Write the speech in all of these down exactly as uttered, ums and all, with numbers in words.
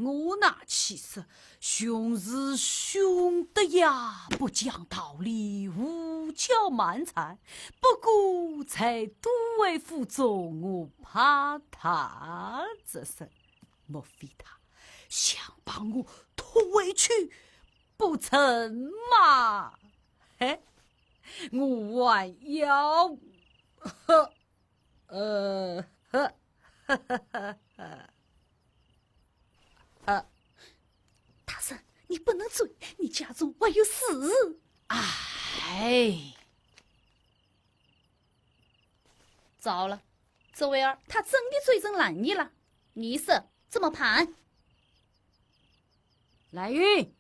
我那气势，凶是凶的呀，不讲道理，胡搅蛮缠。不过在都尉府中，我怕他这身，莫非他想把我拖回去不成嘛？哎，我还要，呵。 呃，呵，呃，大人，你不能走，你家中还有事。哎，糟了，这位儿他真的嘴唇烂泥了，你说怎么办？ 兰云，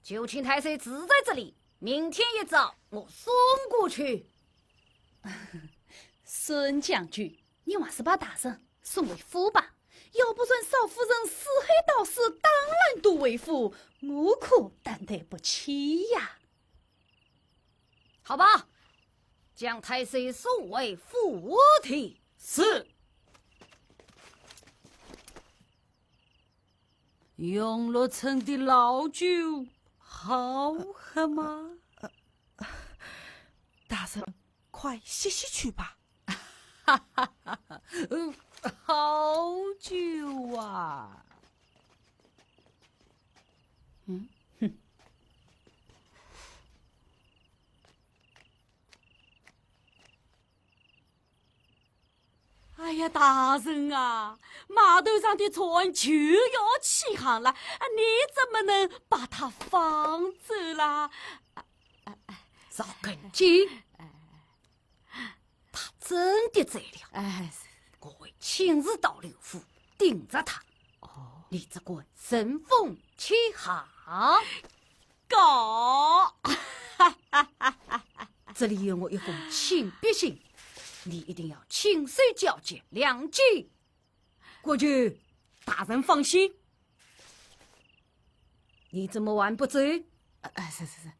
九卿太师住在这里，明天一早我送过去。孙将军，你还是把大人送回府吧，要不然少夫人四海道士当然都回府，我可担待不起呀。好吧，将太师送回府邸。是。 永乐城的老酒好喝吗？大人，快歇息去吧。好酒啊！嗯，哼。 哎呀，大人啊，码头上的船就要起航了，啊，你怎么能把它放走啦？赵根基，他真的醉了。哎，我会亲自到刘府盯着他。哦。你只管顺风起航。 告。这里有我一封请别信，你一定要亲手交接，谅解。国舅，大人放心。你怎么还不走？哎，是，是，是。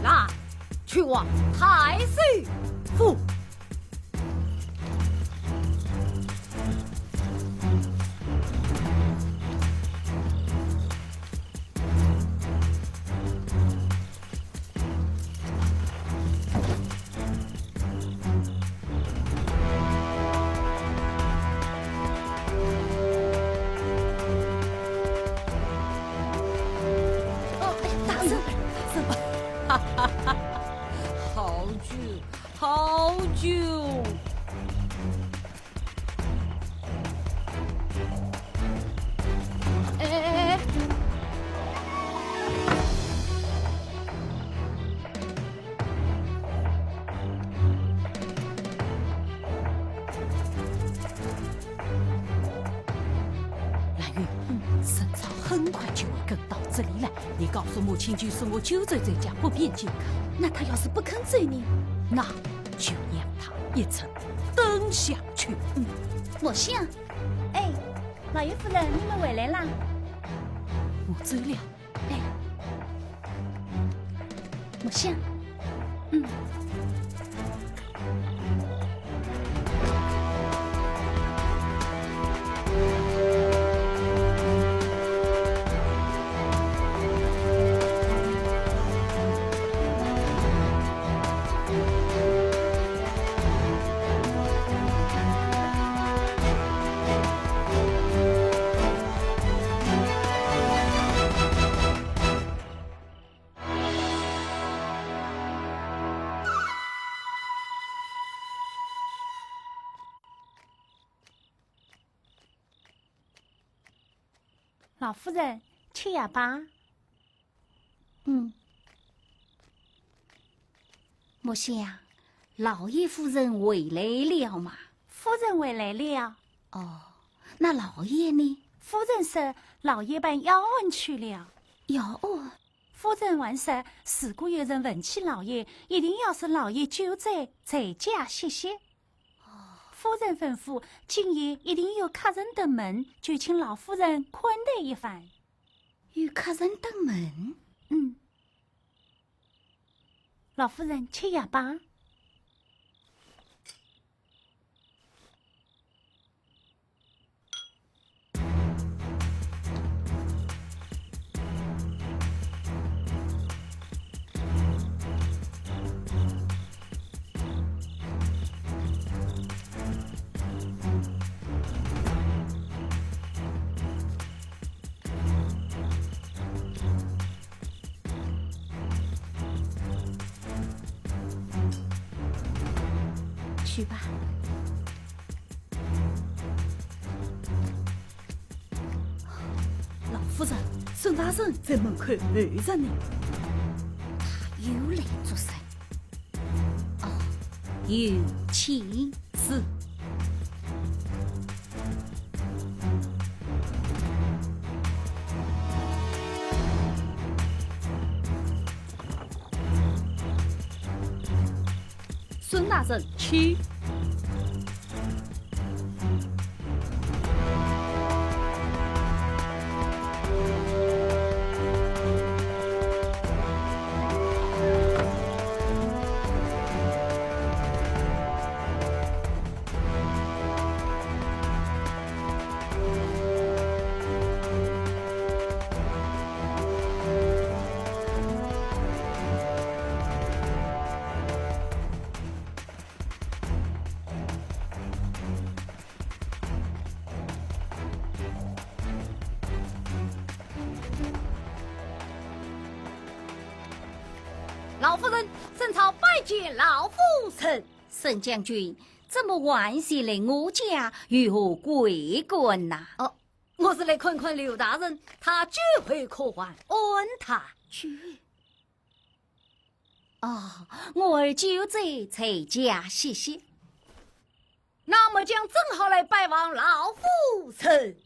来，去往太师府。 哦，哎，大人，大人。好酒，好酒。 哎，哎，哎，哎。兰云，嗯，沈超很快就会跟到这里来，你告诉母亲，就是我酒醉在家，不便见客。那他要是不肯走呢？那就让他一程登下去。嗯。墨香， 哎，老爷夫人，你们回来啦。我走了。哎，墨香。嗯。 老夫人，吃药吧。 嗯。墨香，老爷夫人回来了吗？夫人回来了。哦，那老爷呢？夫人说老爷办要案去了。要案？夫人还说，如果有人问起老爷，一定要说老爷酒醉，在家歇息。哦。夫人吩咐，今夜一定有客人登门，就请老夫人款待一番。 有客人登门？嗯。老夫人，吃药吧。 去吧。老夫人，沈大人在门口候着呢。他又来作甚？哦，有请。是。 沈大人，请。 老夫人，沈超拜见老夫人。沈将军，怎么晚些来我家，有何贵干呐？哦，我是来看看刘大人，他酒后可还，安他。酒？哦，我儿酒醉，在家歇息。那末将正好来拜望老夫人。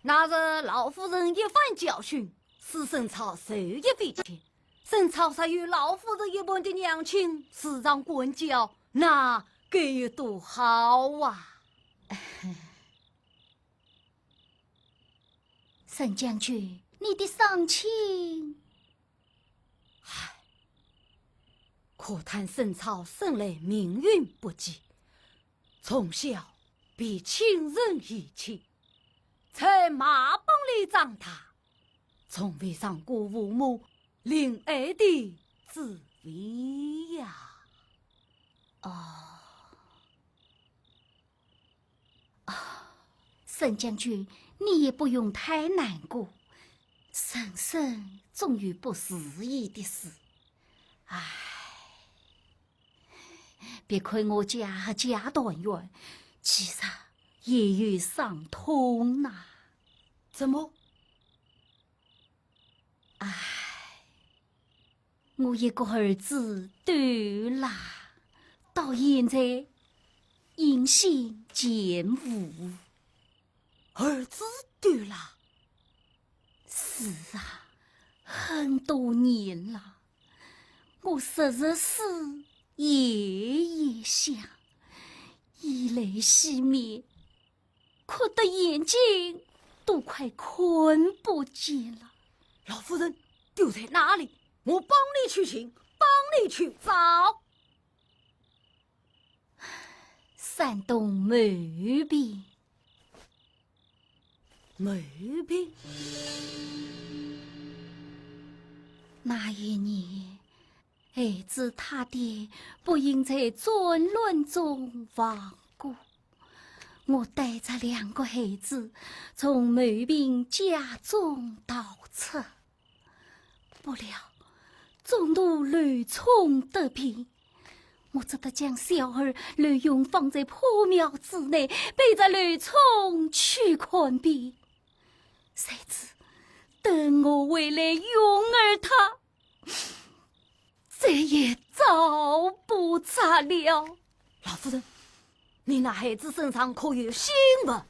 那日老夫人一番教训，使沈超受一番气。沈超若有老夫人一般的娘亲，时常管教，那该有多好啊！沈将军，你的丧亲……唉，可叹沈超生来命运不济， 从小被亲人遗弃，在马帮里长大，从未尝过父母怜爱的滋味呀。哦。啊，沈将军，你也不用太难过，人生总有不如意的事。唉。 别看我家阖家团圆，其实也有伤痛呐。怎么？唉，我一个儿子丢了，到现在音信全无。儿子丢了？是啊，很多年了。 我时时思，夜夜想，以泪洗面，哭得眼睛都快看不见了。老夫人，丢在哪里？我帮你去寻，帮你去找。 山东某边。某边？那一年，孩子他爹不幸在战乱中亡故，我带着两个孩子从某边家中逃出。 不料，中途刘聪得病，我只得将小儿刘墉放在破庙之内，背着刘聪去看病。谁知，等我回来，墉儿他再也找不着了。老夫人，你那孩子身上可有信物？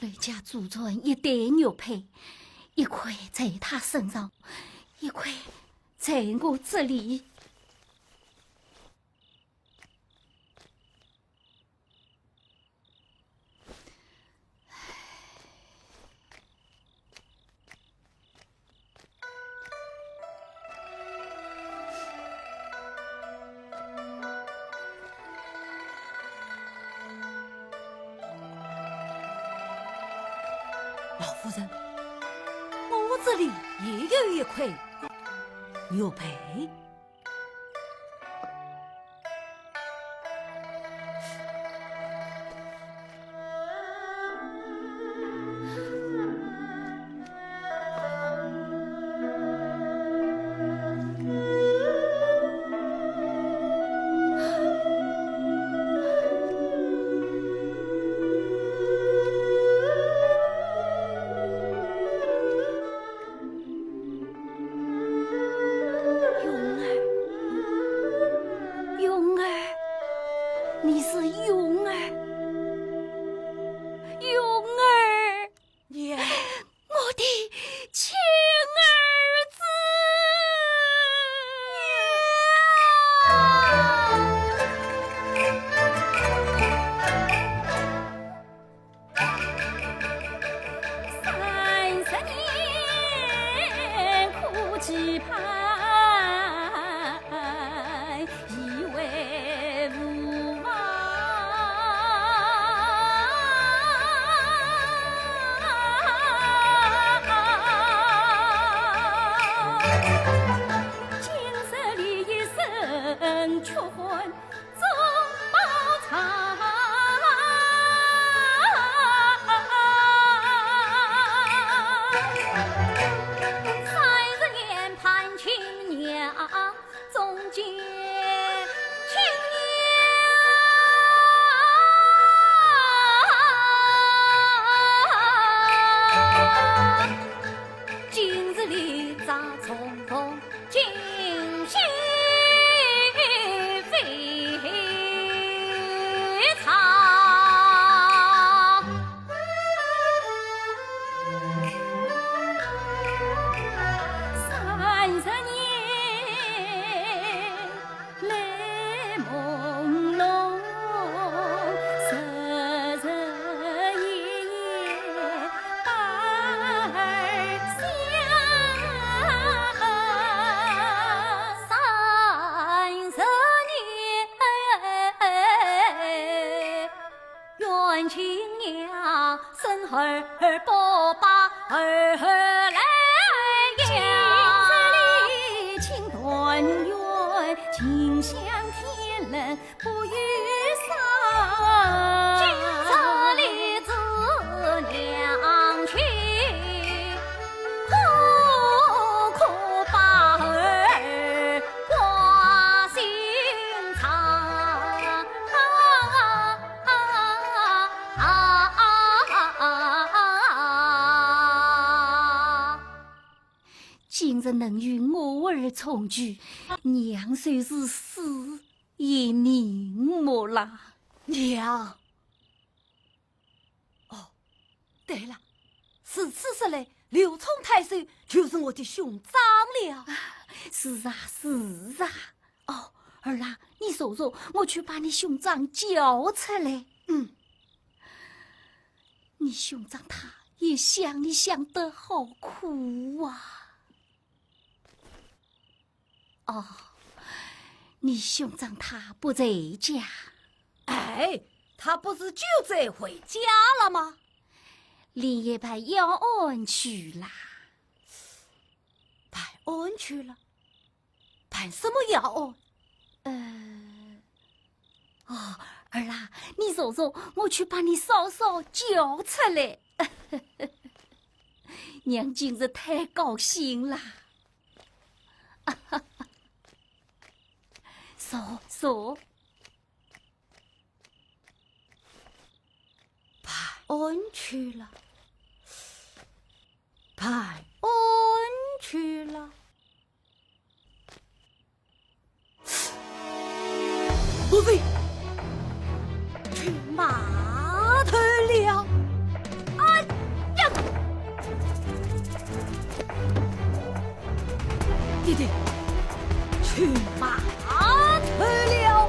刘家祖传一对玉佩，一块在他身上，一块在我这里。老夫人，我这里也有一块玉佩。 云儿，云儿，你是云儿，云儿。娘。我的亲儿子。娘。 三十年苦期盼，一回无望。今日里一声求婚， 中饱尝。三十年盼亲娘，终见亲娘。今日里再重逢， 惊喜非常。三十年 来朦胧，日日夜夜把儿想。三十年，愿亲娘生儿保，把儿来养。今日里情团圆，近乡天伦 不与伤。今日里子娘去，苦苦把儿挂心肠。今日能与我儿重聚，娘虽是死， 也瞑目啦。娘。哦，对了，如此说来，刘聪太守就是我的兄长了。啊，是啊，是啊。哦，儿啊，你坐坐，我去把你兄长叫出来。嗯。你兄长他也想你想得好苦啊。 哦，你兄长他不在家。哎，他不是酒醉回家了吗？连夜办要案去啦。办案去了？办什么要案？呃，哦，儿啊，你坐坐，我去把你嫂嫂叫出来。娘今日太高兴啦。 坐，坐。办案去了，办案去了。不对，去码头了。哎呀！ 爹爹，去码头了。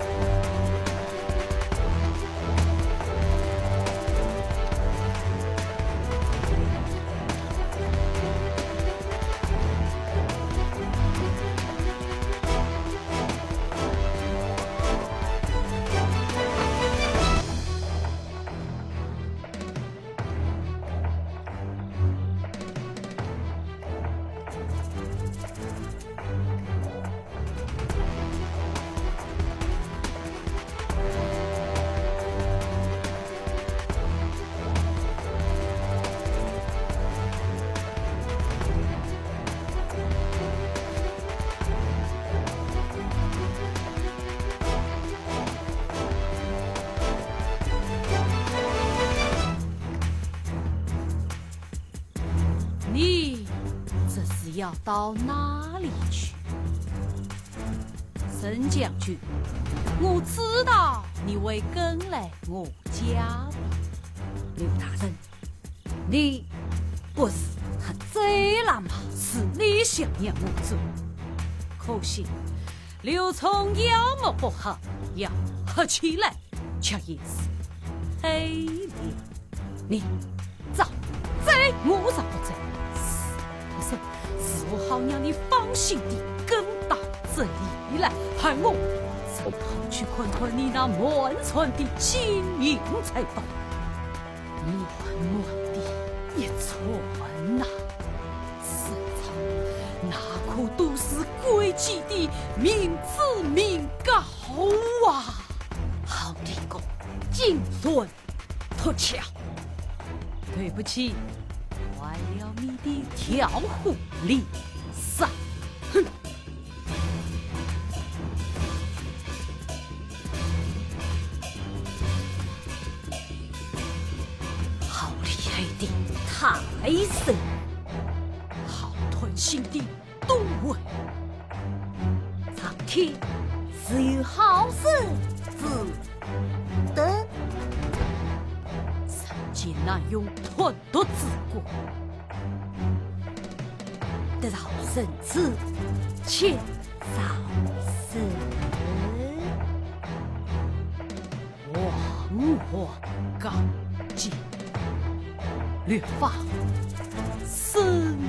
你这是要到哪里去？沈将军，我知道你会跟来我家的。刘大人，你不是喝醉了吗？是你想让我走。可惜刘聪要么不喝，要喝起来 却也是黑脸。你招，招我招不招？是不是？是我好让你放心地跟到这里来，害我只好去看看你那满船的金银财宝。满满的一船呐，沈操，那可都是贵气的民脂民膏啊！ 好你个金船脱壳！对不起，坏了你的调虎离山。哼！好厉害的太守，好贪心的 都尉。苍天自有好生之德，人间难容贪圖之过。得饶人之且饶人。 黄河刚劲，律法森严。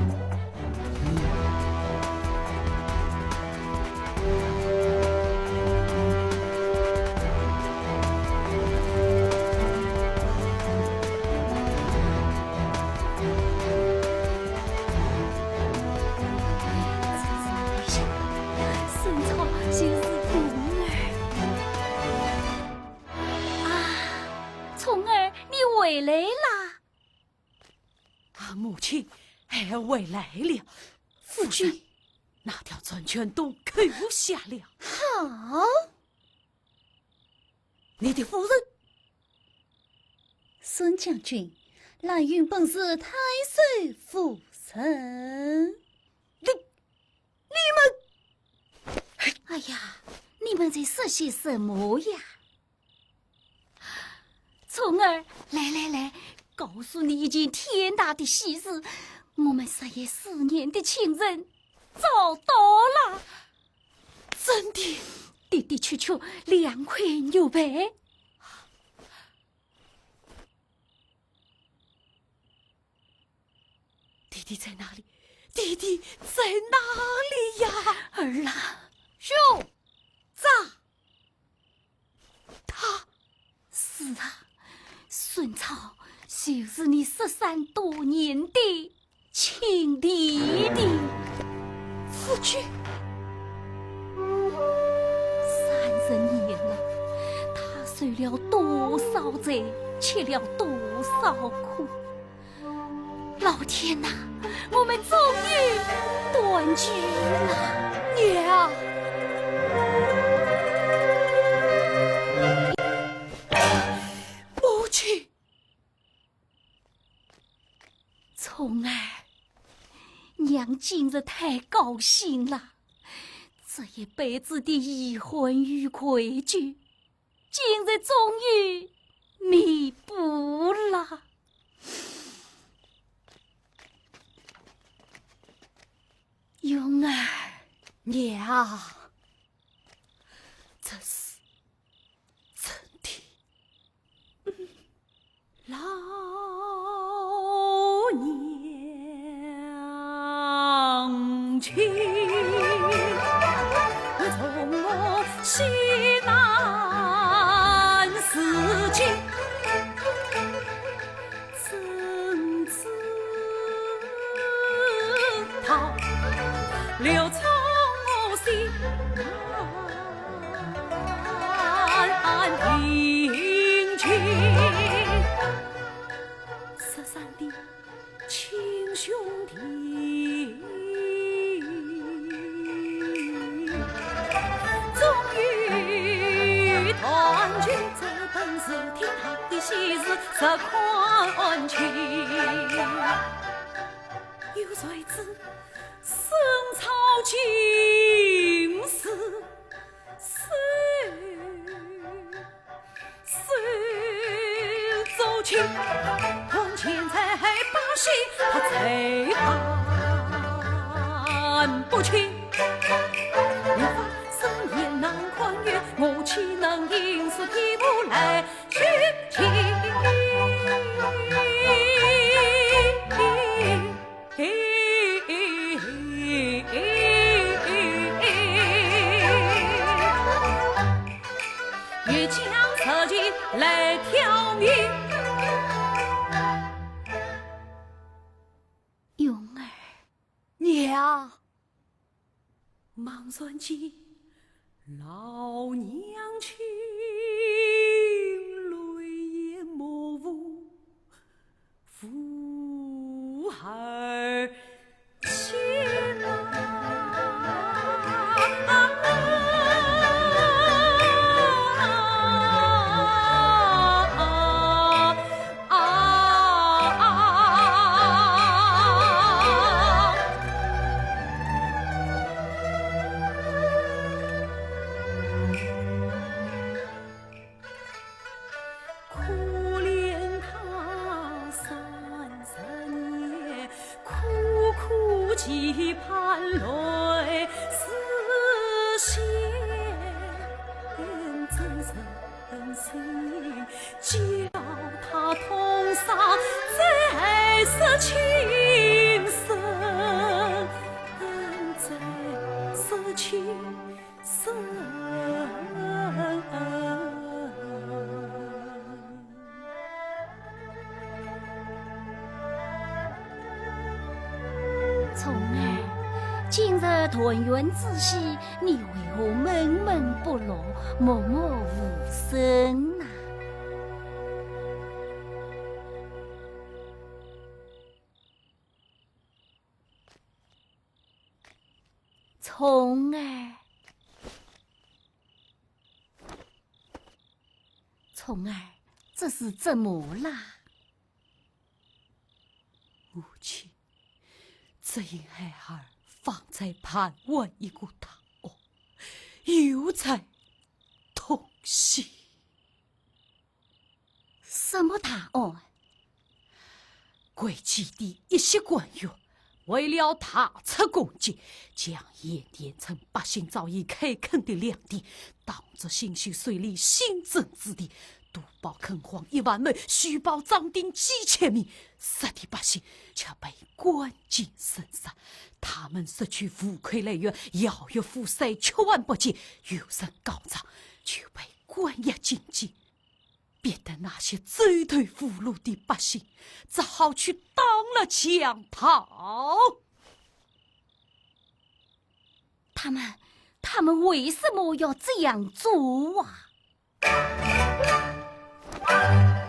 沈操就是童儿。 啊，聪儿，你回来啦！啊，母亲，孩儿回来了。夫人，那条船全都扣下了。好。你的夫人？孙将军，兰云本是太守夫人。你，你们……哎呀，你们在说些什么呀？ 聪儿，来来来，告诉你一件天大的喜事，我们日夜思念的亲人找到了。真的？的的确确，两块玉佩。 弟弟在哪里？弟弟在哪里呀？儿啊！兄长，他……是啊，孙操就是你失散多年的亲弟弟。夫君，三十年了，他受了多少罪，吃了多少苦。 老天哪，我们终于团聚了。娘！母亲！聪儿，娘今日太高兴了，这一辈子的遗憾与愧疚， 今日终于弥补了。云儿。娘，这是真的。老娘亲，从我西南时节，怎知道刘聪我心 难定情。失散的亲兄弟，终于团聚，这本是天大的喜事，实堪庆。谁知生草尽是谁？ 谁做主？看钱财百姓，他最看不清。无法生也难宽裕，我岂能因此地步来寻情？ 越将实情来挑明。云儿。娘。 茫然间，老娘亲泪眼模糊，扶而起来。 可怜他三十年，苦苦期盼泪似血，怎忍心叫他痛伤再世情深，再世情 深。虫儿，今日团圆之喜，你为何闷闷不乐，默默无声呐？ 虫儿，虫儿，这是怎么啦？母亲，只因孩儿方才办完一个大案，又在痛心。 什么大案？贵气的一些官员，为了大出功绩，将盐田村百姓早已开垦的良田，当作新修水利新增资地，都报垦荒一万亩，虚报涨丁几千名，杀的百姓却被关进深山。他们失去户口来源，徭役赋税，吃饭不进，有人告状，就被关押进监。 逼得那些走投无路的百姓，只好去打了墙逃。他们，他们为什么要这样做啊？喂！ 大人。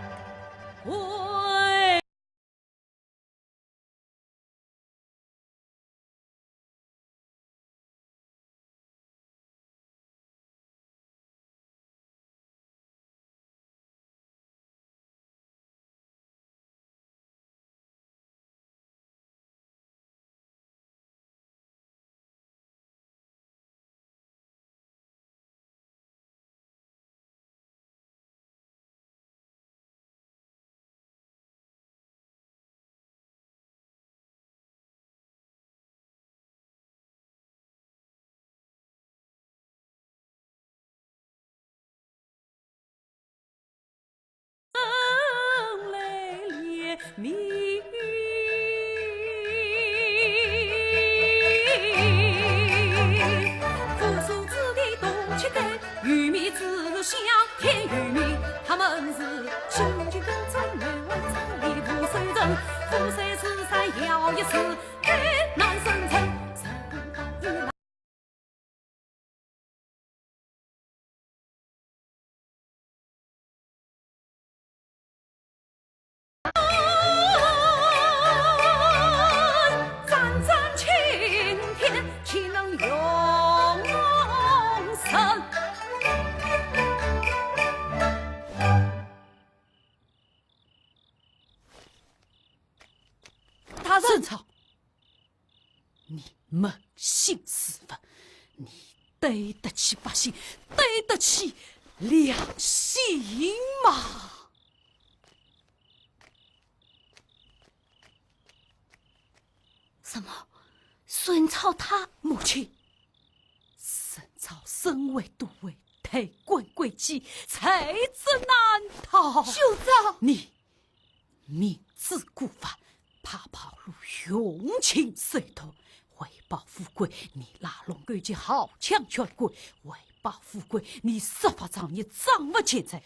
沈草，你扪心自问，你对得起百姓，对得起良心吗？什么？孙超他？母亲，孙超身为都尉， 退官归京，才子难逃。兄长，你明知故犯，怕跑路，用情虽多。为保富贵，你拉拢勾结豪强权贵；为保富贵，你设法藏匿赃物钱财。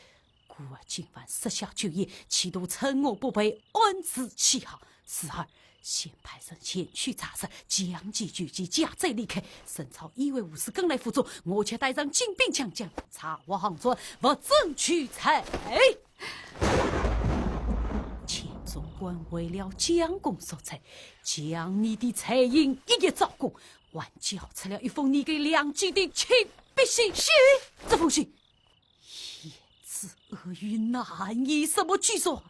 故而今晚设下酒宴，企图趁我不备，暗自起航。 侄儿，先派人前去查实，将计就计，驾车离开。孙超以为无事，跟来府中，我却带上精兵强将，查获航船，物证俱在。钱总管为了将功赎罪，将你的罪行一一招供，还交出了一封你给梁冀的亲笔信。是。这封信 言之恶语，难以什么举说。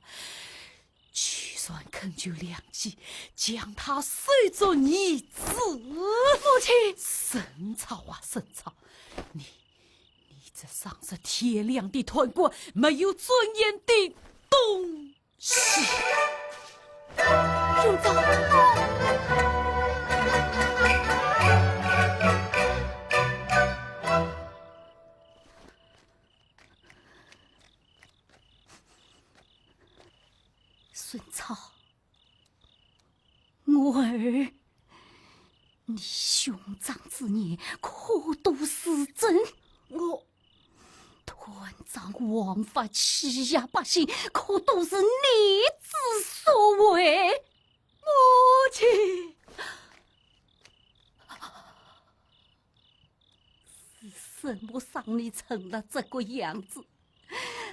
居然恳求梁冀将他收作义子。母亲！孙超啊，孙超，你，你这丧失天良的贪官，没有尊严的东西！兄长！ 孙超，我儿，你兄长之言可都是真？我，断章枉法欺压百姓，可都是你之所为？母亲！ 是什么让你成了这个样子？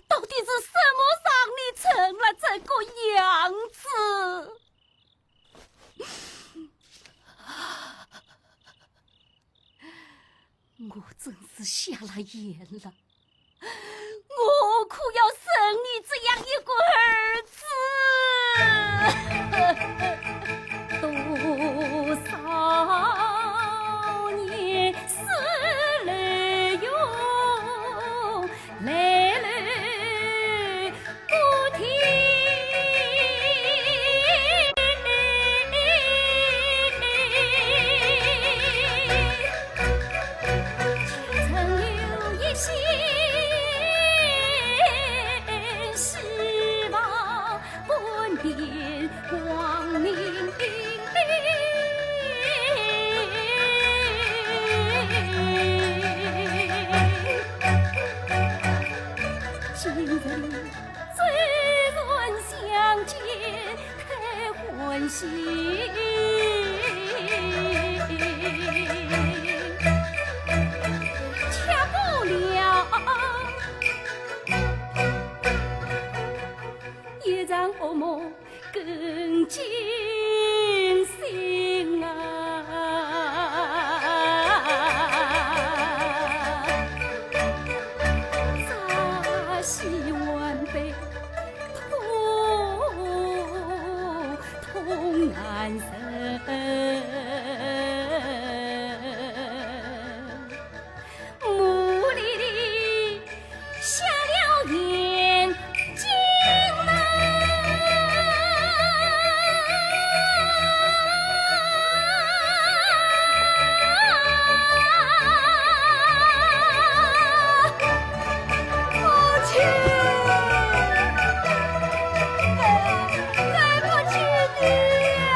到底是什么让你成了这个样子？我真是瞎了眼了。 我可要生你这样一个儿子。多少年思来涌，泪流不停。 曾有一线希望，半边光明。今日虽然相见 太欢喜，却不料一场噩梦更惊心啊！扎西晚辈 痛，痛难忍。母里里瞎了眼睛啊！母亲！ 对不起你啊！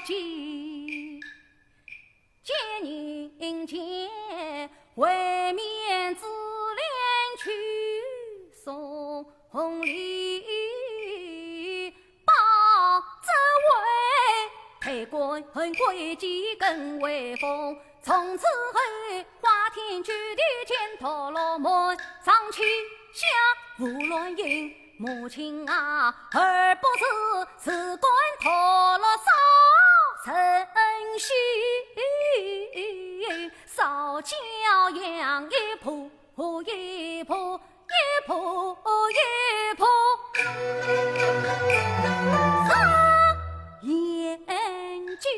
见人前，为免珠帘去送礼。包拯为太官，贵己更威风，从此后花天酒地见到了满，上去下无乱音。 母亲啊，儿不是，自甘堕落少成仙，少教养一步一步，一步一步上演进。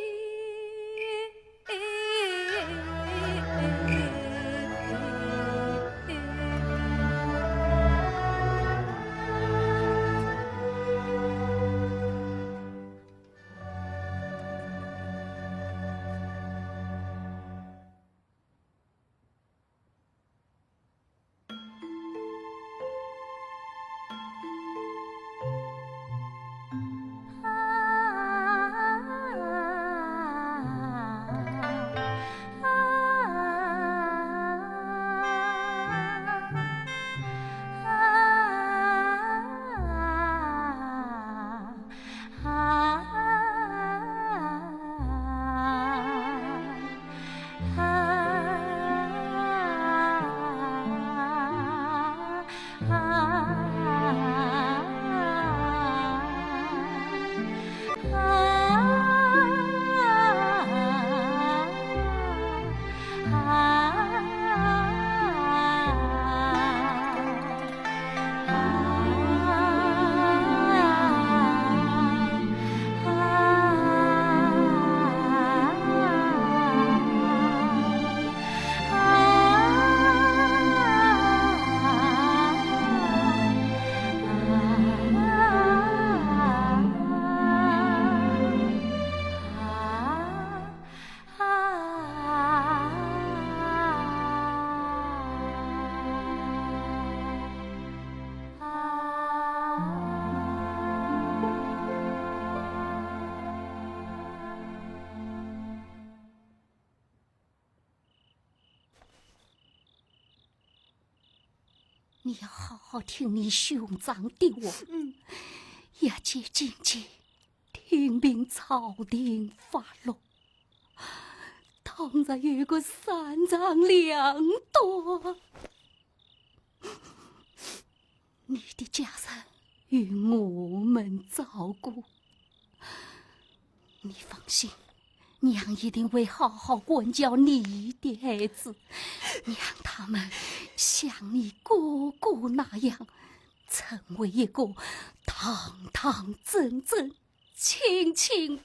你要好好听你兄长的话，嗯，要见见见，听凭朝廷发落，倘若有个三长两短，你的家人由我们照顾。 你放心，娘一定会好好管教你的孩子，让他们像你哥哥那样，成为一个堂堂正正、清清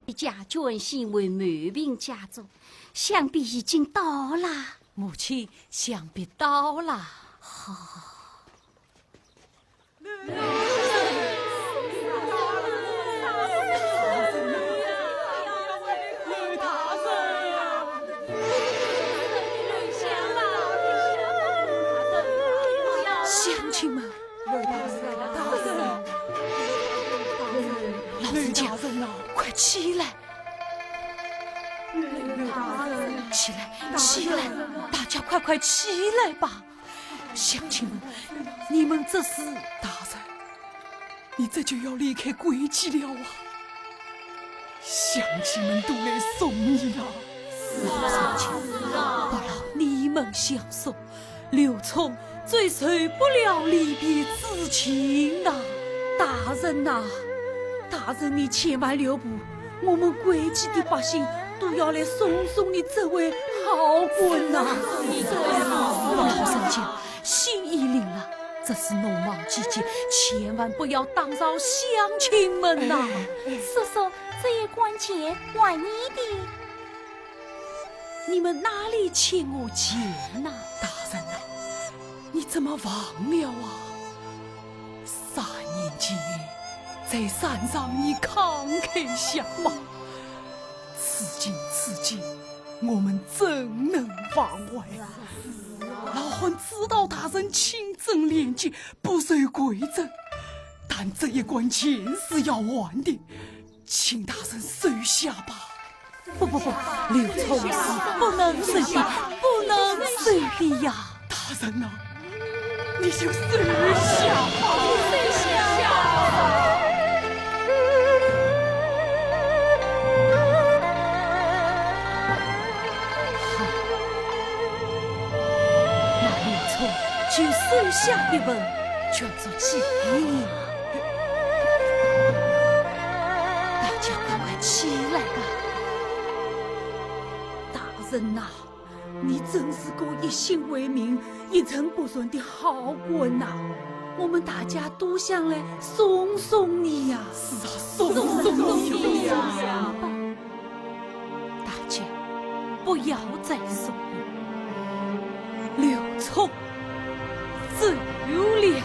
白 家眷幸会满屏家中，想必已经到了。母亲，想必到了。好。快起来！起来，起来，大家快快起来吧！乡亲们，你们这是……大人，你这就要离开贵戚了啊！乡亲们都来送你了。是啊，不劳你们相送，刘聪最受不了离别之情呐。大人呐，大人你千万留步，我们贵戚的百姓都要来送送你这位好官呐。老人家，心已领了，这是农忙季节，千万不要打扰乡亲们呐。叔叔，这一官钱还你的。你们哪里欠我钱呐？大人呐，你怎么忘了啊？三年前，在山上你慷慨相帮，此情此景，我们怎能忘怀？老汉知道大人清正廉洁，不受贿诿，但这一官钱是要还的，请大人收下吧。 不不不，刘聪是不能收的，不能收的呀！大人呐，你就收下吧。收下。好，那刘聪就收下一份，捐作纪念。大家快快起来吧。 大人呐，你真是个一心为民、一尘不染的好官呐！我们大家都想来送送你呀。是啊，送送你呀。大家不要再送了。刘聪 走了。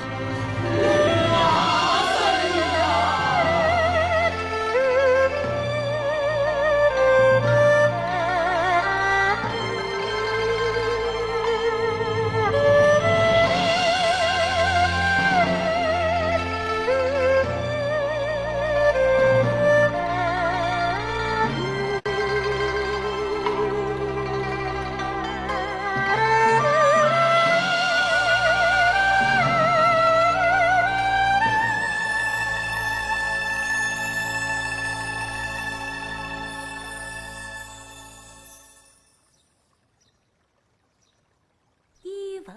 一文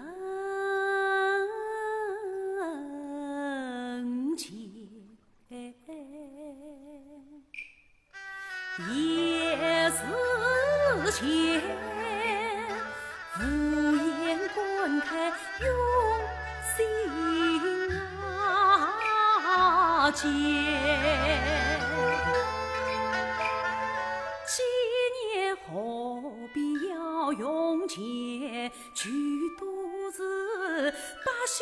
钱，一字钱，无言感慨用心啊间。纪念何必要用钱？ 求多是百姓